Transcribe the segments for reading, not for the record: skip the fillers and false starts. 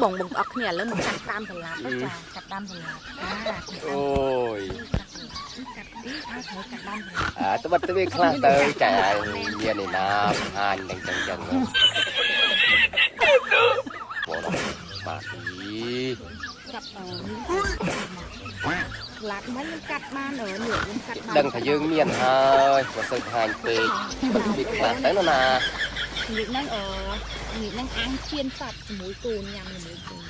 បងបងអស់គ្នាឥឡូវមកកាត់តាមសាឡាត់ទៅចាកាត់តាមសាឡាត់ចា អូយ កាត់កាត់អីឲ្យត្រូវកាត់តាមសាឡាត់ អាត្បិតទៅវាខ្លះទៅចែមានឯណាបង្ហាញនឹងចឹងចឹងបងបាទអី កាត់អឺឡាត់មិនខ្ញុំកាត់បានអឺនេះខ្ញុំកាត់បាន ដឹងថាយើងមានហើយបើសូវបង្ហាញពេកបិទវាខ្លះទៅណា ងាកហ្នឹងអឺងាកហ្នឹងអាំងជៀនសាច់ជាមួយគូនញ៉ាំជាមួយគូន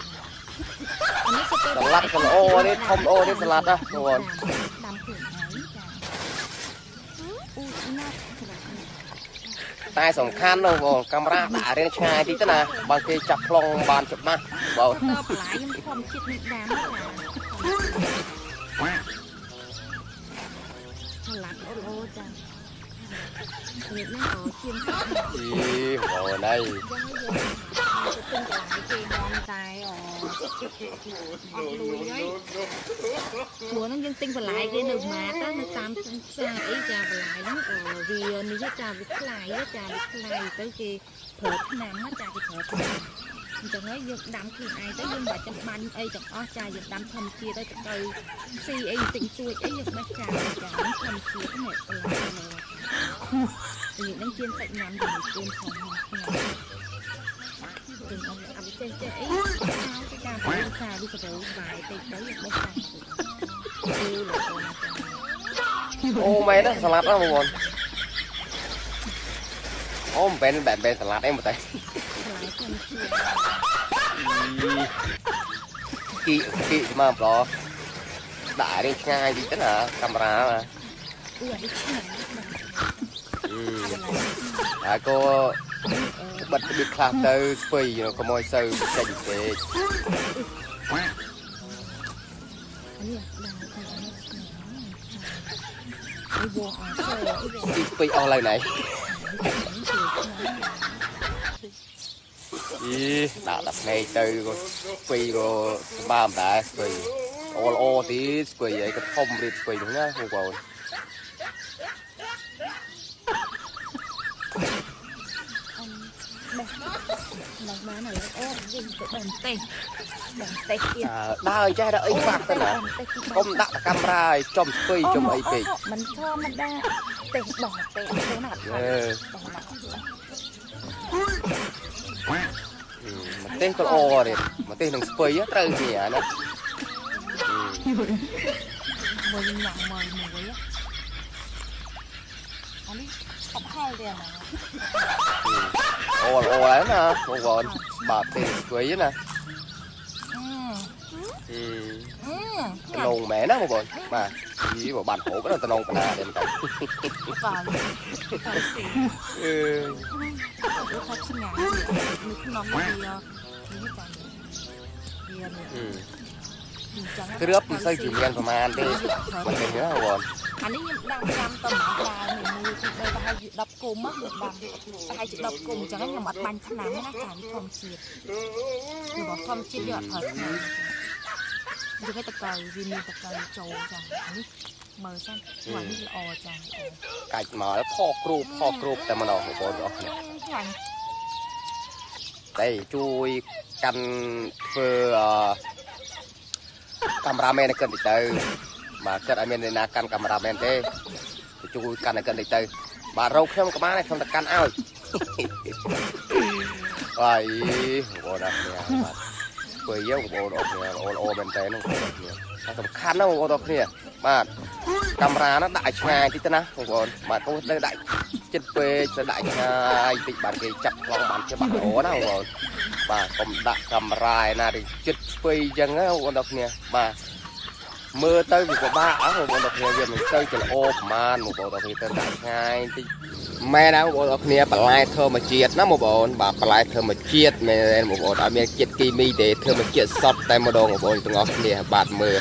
អានេះសុទ្ធតែ សាឡាត់ក៏ល្អទេធំល្អទេសាឡាត់ណាបង ដាំខ្លួនឯងចាអូណាស់ក្រាស់ តែសំខាន់នោះបងកាមេរ៉ាដាក់រៀងឆ្ងាយតិចទៅណាបើគេចាប់ប្លង់បានច្បាស់បង តបន្លែខ្ញុំធម្មជាតិនេះដាំចាឡាត់អូអូចានេះហ្នឹងក៏ជៀនសាច់ អីបងណៃ យ៉ាងយើងទៅទិញបន្លែគេនាំតែអអត់លួយហើយព្រោះហ្នឹងយើងទិញបន្លែគេនៅម៉ាតនៅតាមផ្សារអីចាបន្លែហ្នឹងវានេះចាវាថ្លៃចាវាថ្លៃទៅគេប្រើថ្នាំចាគេប្រើថ្នាំអញ្ចឹងហើយយើងដាំខ្លួនឯងទៅយើងមិនបាច់ចាំបាញ់អីទាំងអស់ចាយើងដាំធម្មជាតិទៅទៅស៊ីអីតិចតួចអីយើងបេះចាចាធម្មជាតិនេះបន្លែនេះនេះនឹងជៀនសាច់ញ៉ាំជាមួយកូនផងញ៉ាំ ទាំងអស់អត់ចេះចេះអីខាវទៅការភាសាវាសបោបាយតិចទៅយើងបេះចាគឺលោកអូនចា អូមែនណាសាឡាត់ណាបងអូមិនមែនបែបបែបសាឡាត់អីមកតែ បន្លែធម្មជាតិ គីគីមកប្លោដាក់រៀងឆ្ងាយតិចទៅណាកាមេរ៉ាណា អ៊ូអានេះឆ្ងាញ់ ហើយក៏បិទបិទខ្លះទៅស្ពៃកុំឲ្យសូវចេញពេក អានេះដាក់ទៅអានេះឆ្ងាញ់អីវ៉អសអីវ ទីស្ពៃអស់ឡើយណៃអីដាក់តែភ្នែកទៅក៏ស្ពៃក៏ស្បើមដែរស្ពៃអូល្អទីស្ពៃអីក៏ធំរៀបស្ពៃនោះណាបងប្អូន អឹមបេះឡើងបានឥឡូវអូយើងទៅបេះម្ទេសបេះម្ទេសទៀត ដើរចេះដល់អីខ្លះទៅណាកុំដាក់តែកាមេរ៉ាឲ្យចំស្ពៃចំអីពេក មិនធម្មតាទេសបោះទេសអត់ទេណាអត់ អឺ បោះណា ម្ទេសក៏ល្អទៀតម្ទេសនឹងស្ពៃត្រូវគ្នាណា មួយញ៉ាំមួយមួយអានេះអត់ហែលទេណា អូល្អហើយណាបងប្អូនបាទទេសស្ពៃណា អឺ តំណងមែនណាបងប្អូនបាទយីបើបានហូបដល់តំណងកណាទេតែ បាទបាទស៊ី អឺ វាថាឆ្ងាញ់នៅក្នុងវានេះចាវានេះអញ្ចឹង គ្របមិនសូវជាមានប្រមាណទេមិនទេណាបងប្អូន អានេះខ្ញុំដាំញ៉ាំទៅមួយដើមមួយពីរបីប្រហែលជា10គុំខ្ញុំដាំប្រហែលជា10គុំអញ្ចឹងខ្ញុំអត់បាញ់ថ្នាំណាចាវាធម្មជាតិរបស់ធម្មជាតិយកអត់ប្រើថ្នាំយើងឲ្យតកៅវាមានតកៅចូលចានេះមើលសិនអានេះល្អចា កាច់មកផកគ្រូផកគ្រូតែម្ដងបងប្អូនអរគ្នា ឆ្ងាញ់ តែជួយកាន់ធ្វើកាមេរ៉ាមែនឲ្យកិនតិចទៅបាទគិតឲ្យមានអ្នកណាកាន់កាមេរ៉ាមែនទេជួយកាន់ឲ្យកិនតិចទៅបាទរោគខ្ញុំក៏បានដែរខ្ញុំទៅកាន់ឲ្យ ហើយបងប្អូនអរគ្នាបាទធ្វើយើងបងប្អូនអរគ្នាល្អល្អមែនតើបងប្អូនអរគ្នាតែសំខាន់ណាស់បងប្អូនអរគ្នាបាទកាមេរ៉ាហ្នឹងដាក់ឲ្យឆ្ងាយតិចទៅណាបងប្អូនបាទកុំទៅដាក់ចិត្តពេកទៅដាក់ឆ្ងាយតិចបានគេចាប់ប្លង់បានច្បាស់ល្អណាបងប្អូនបាទកុំដាក់កាមេរ៉ាឯណាទៅចិត្តស្ពៃអញ្ចឹងណាបងប្អូនអរគ្នាបាទមើលទៅវាពិបាកអស់បងប្អូនអរគ្នាវាមិនសូវជាល្អប្រហែលបងប្អូនអរគ្នាទៅដាក់ឆ្ងាយតិច មែនណាបងប្អូនអរគ្នាបន្លែធម្មជាតិណាបងប្អូនបាទបន្លែធម្មជាតិមែនបងប្អូនអត់មានជាតិគីមីទេធម្មជាតិសុទ្ធតែម្ដងបងប្អូនទាំងអស់គ្នាបាទមើល